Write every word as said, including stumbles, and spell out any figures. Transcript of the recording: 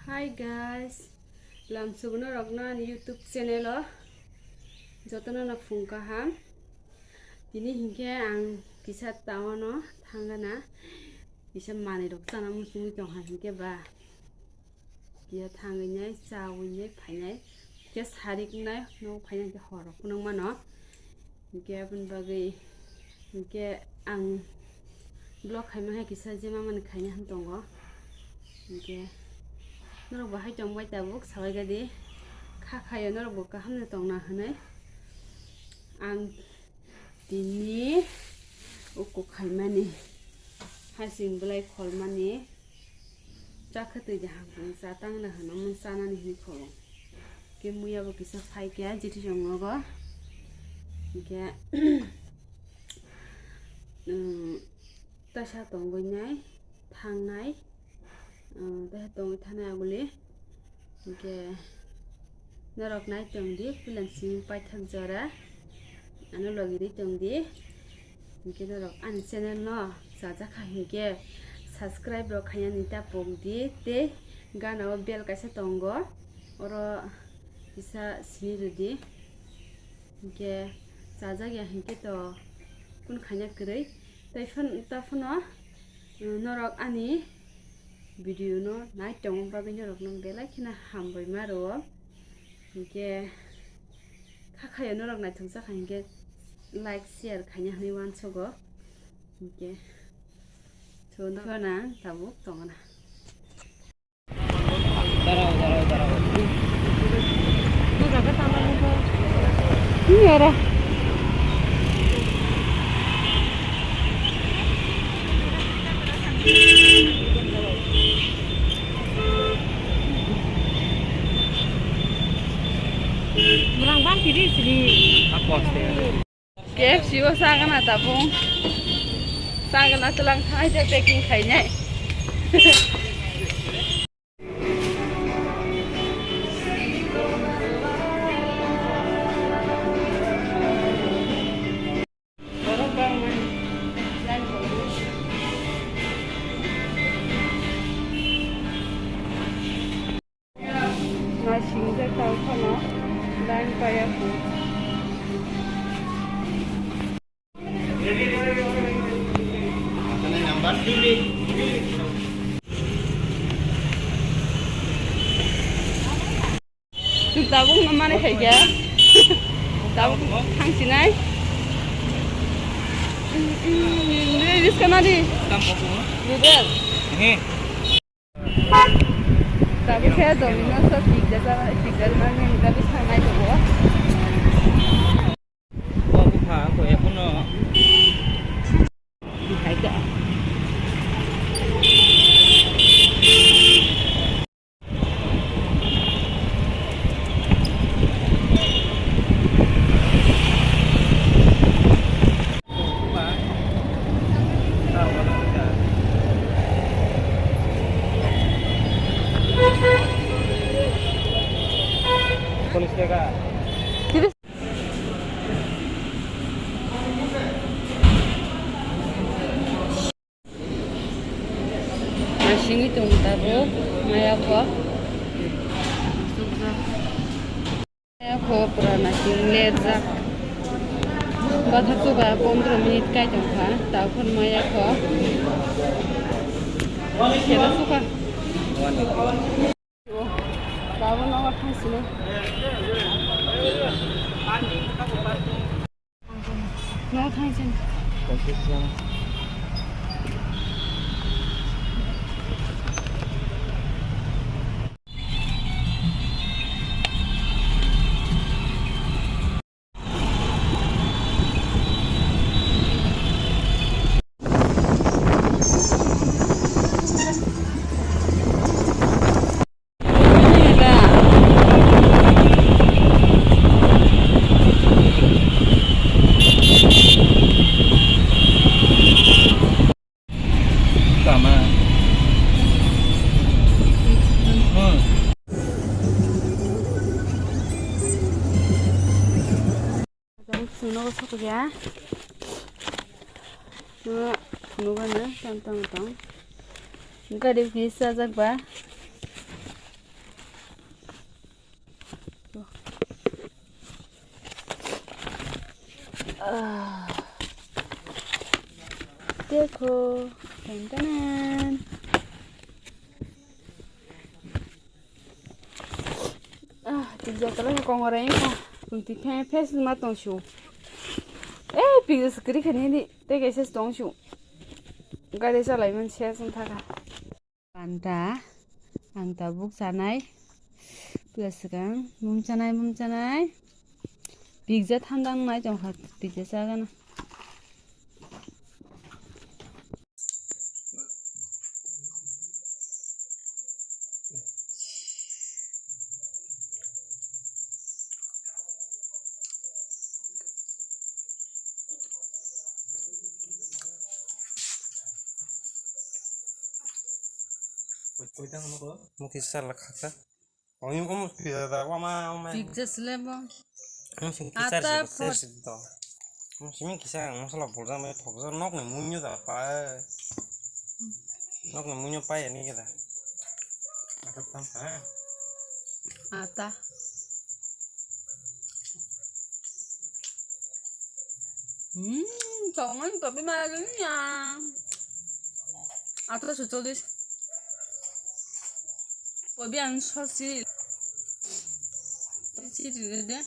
Hi guys, lamsuguno rokno ani YouTube channel o jotono no phung kaham. Tini hinkhe ang kisa town o thangana, kisa manwi rok chana muchungwi tongkha hinkhe ba. Kisa thangwi nai, chawi nai, phainai, kisa sarik nai, nogo phainai hinkhe hor rok phunuk mano. Hinkhe aboni bagwi hinkhe ang vlog khaima hai kisa jema mani khaina han tongo. Hinkhe norok bo hai tongbai tabuk sabai gadi kha khayo norok bo kaham no tongna hinwi ang tini uku khaimani hasing belai kholmani. Chakha twi de hangkung cha tang le hwnwi mung chanani hwnwi kholong. Ke muya bo kisa phai khe jiti chwng nogo. Hinkhe, um, tasa tongwi nai, thangnai, um, tasa tongwi thangnai aguli. Hinkhe norok nai tongdi, puila simi paithak jora, ano logi ri tongdi. Hinkhe norok ani channel no chajakha hinkhe subscribe rok khainani ta pokdi tei gana o bell kaisa tongo, oro kisa sini rwdi. Hinkhe chajakya hinkhe to kun khaina kwrwi. Tai phano, ta phano, um, norok ani video no nai tongma bagwi norok no belai kheno hambai ma rwo. Hinkhe kha khayo norok naithok jakha hinkhe like, share khaina hinwi uansugo. Hinkhe chwng phano ang tabuk tongna. Bulang bang kiri sini. K F C o sagana tabung. Sagana telang thai je packing khainai. Naising je tao phano line paya kho. Tabuk no mani khaikha. Tabuk thangsinai. Riska nadi. Ribel. Tabuk khe Domino's o pizza jana, pizza rwna nini bagwi sangnai tongo. Bo bupha ko ekono. Hai ka. Singwi tongo tabuk maya kho. Maya kho pura naising lerjak. Bathak chuba pondro minute kai tongkha, tabuk maya kho. Sera chuba. Tabuk nogo thangsinai. No thangsin. Tama. Hmm. Chwngno sokya. Phunugano tang tang tang. Gari phi sajak ba. Ah. Dekho, ten ten. Ah, tija kala kongore kha. Kunti phe phe ma tong shu. Eh, pizza skri khani di. Te kaisa tong shu. Gari chalai man se sung thaka. Panta, ang tabuk chanai. Pula swkang, mum chanai, mum chanai. Pizza thandang nai tongkha, pizza chagana. Mukhi sal khakha. Omo omo pizza da wama wama. Pizza slebo. Omo sing kisa Ata sing pot. Sing to. Omo sing kisa masala bolja me thokja nok ni munyo da pa. Nok ni munyo pa ani kida. Ata tam ha. Ata. Hmm, tongmani topi malanya. Atlo sutolis. Kobi ang sosi. Sosi rire de.